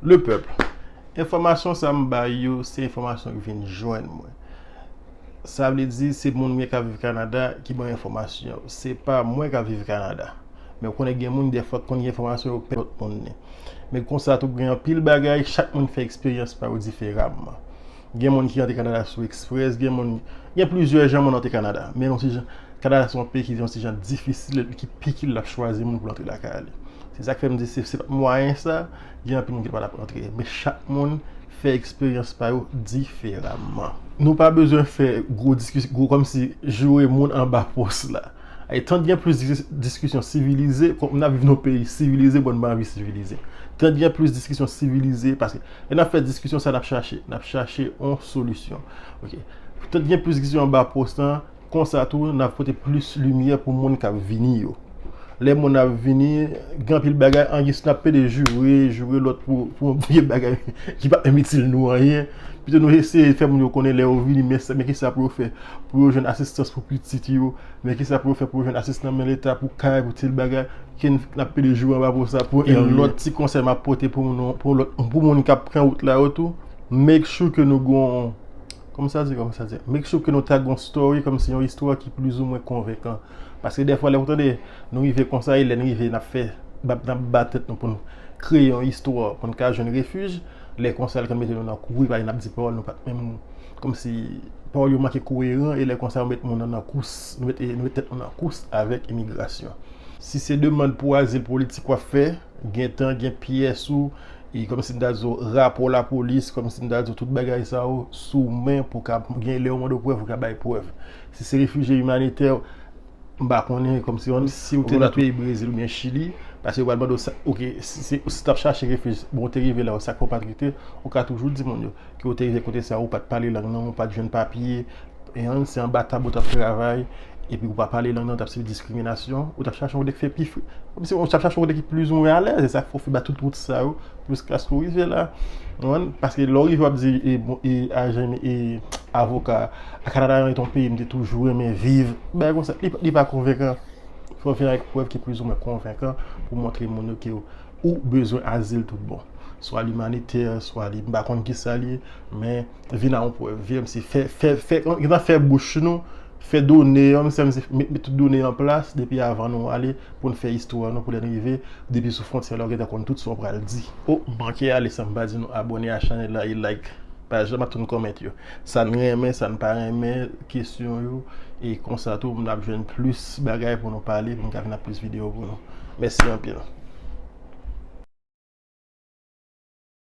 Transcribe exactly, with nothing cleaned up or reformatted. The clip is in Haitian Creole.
Le pèp, enfòmasyon sa m bay yo, se enfòmasyon ki vin jwenn mwen. Sa vle di, se moun mwen k ap viv Kanada ki ban enfòmasyon yo. Se pa mwen k ap viv Kanada. Men w konnen gen moun, dèfwa, k konn gen enfòmasyon yo pèmèt lòt moun li. Men konsa tou, gen anpil bagay, chak moun fè eksperyans pa yo diferaman. Gen moun ki rantre Kanada sou eksprès, gen moun, gen plizyè jan moun rantre Kanada. Men yon ti jan, Kanada se yon peyi ki yon ti jan difisil, ki pikin l ap chwazi moun pou l antre lakay li. Se sa k fè m di se, se pa mwayen sa, gen anpil moun ki pa t ap antre. Men chak moun fè eksperyans pa yo diferaman. Nou pa bezwen fè gwo diskisyon, gwo kòmsi joure moun anba pòs la. E tann gen plis dis-, diskisyon sivilize, kòm n ap viv nan yon peyi sivilize, bon, n pa anvi sivilize. Tann gen plis diskisyon sivilize, paske lè n ap fè diskisyon sa, n ap chache, n ap chache yon solisyon. Ok. Tann gen plis diskisyon anba pòs lan, konsa tou, n ap pote plis limyè pou moun k ap vini yo. Lè moun ap vini, gen anpil bagay, angiz n ap pede joure, joure lòt pou, pou yon vye bagay ki pa menm itil nou anyen. Pito nou eseye fè moun yo konnen lè yo vini, men, men kisa pou yo fè pou yo jwenn asistans pou pitit yo, men kisa pou yo fè pou yo jwenn asistans nan men Leta, pou kay, pou tèl bagay, ke n ap pede joure anba pòs la, pou yon lòt ti konsèy m ap pote pou moun, pou lòt, pou moun k ap pran wout la yo tou, make sure ke nou gon, kòman sa di, kòman sa di, make sure ke nou ta gon story, kòmsi yon istwa ki plizoumwen konvenkan. Paske dèfwa, lè w tande, nou rive konsa, e lè n rive, n ap fè, n ap, n ap bat tèt nou pou n kreye yon istwa, pou n ka jwenn refij, lè konsa, l ka mete nou nan kouri, paske n ap di pawòl, nou pa t menm, kòmsi pawòl yo manke koyeran, e lè konsa, yo met moun nan, nan kous, nou met, nou met tèt nou nan kous avèk imigrasyon. Si se demann pou azil politik w ap fè, gentan gen pyès ou, e kòmsi m ta di w, rapò lapolis, kòmsi m ta di w, tout bagay sa yo sou men pou ka gen lè yo mande w prèv, ou ka bay prèv. Si se refijye imanitè, m pa konnen, kòmsi yon, si w te nan peyi Brezil oubyen Chili, paske yo pral mande w sa, ok, si, si, si w t ap chache refij, bon, w te rive la, sa k fè w pa t rete, ou ka toujou di moun yo, ke w te rive kote sa, ou pa t pale lang nan, ou pa t jwenn papye, e an, se anba tab ou t ap travay, epi ou pa pale lang nan, ou t ap sibi diskriminasyon, ou t ap chache yon kote ki fè pi fre. Kòmsi ou t ap chache yon kote ki plizoumwen alèz, e sa k fè w fè ba tout wout sa yo, jiskaske w rive la. Ou konprann? Paske lè w rive, w ap di, e, bon, e, ajan, e, avoka, a Kanada yon peyi m te toujou renmen viv. Bagay konsa, li, li pa konvenkan. Fò w vin avèk prèv ki plizoumwen konvenkan pou montre moun yo ke ou bezwen azil tout bon. Swa l imanitè, swa li, m pa konn kisa li ye, men vin a yon prèv. Vin si fè, fè, fè, gentan fè bouch nou, fè done yo, m se, m se met, met tout done an plas, depi avan nou ale, pou n fè istwa nou, pou lè n rive, depi sou fwontyè la, ou gentan konn tout sa w pral di. O, m manke ale san m pa di nou abòne a chanèl la e like paj la, m ap tann kòmantè yo. Sa n renmen, sa n pa renmen, kesyon yo, e konsa tou, n ap jwenn plis bagay pou nou pale, pou n ka vin ak plis videyo pou nou. Mèsi anpil.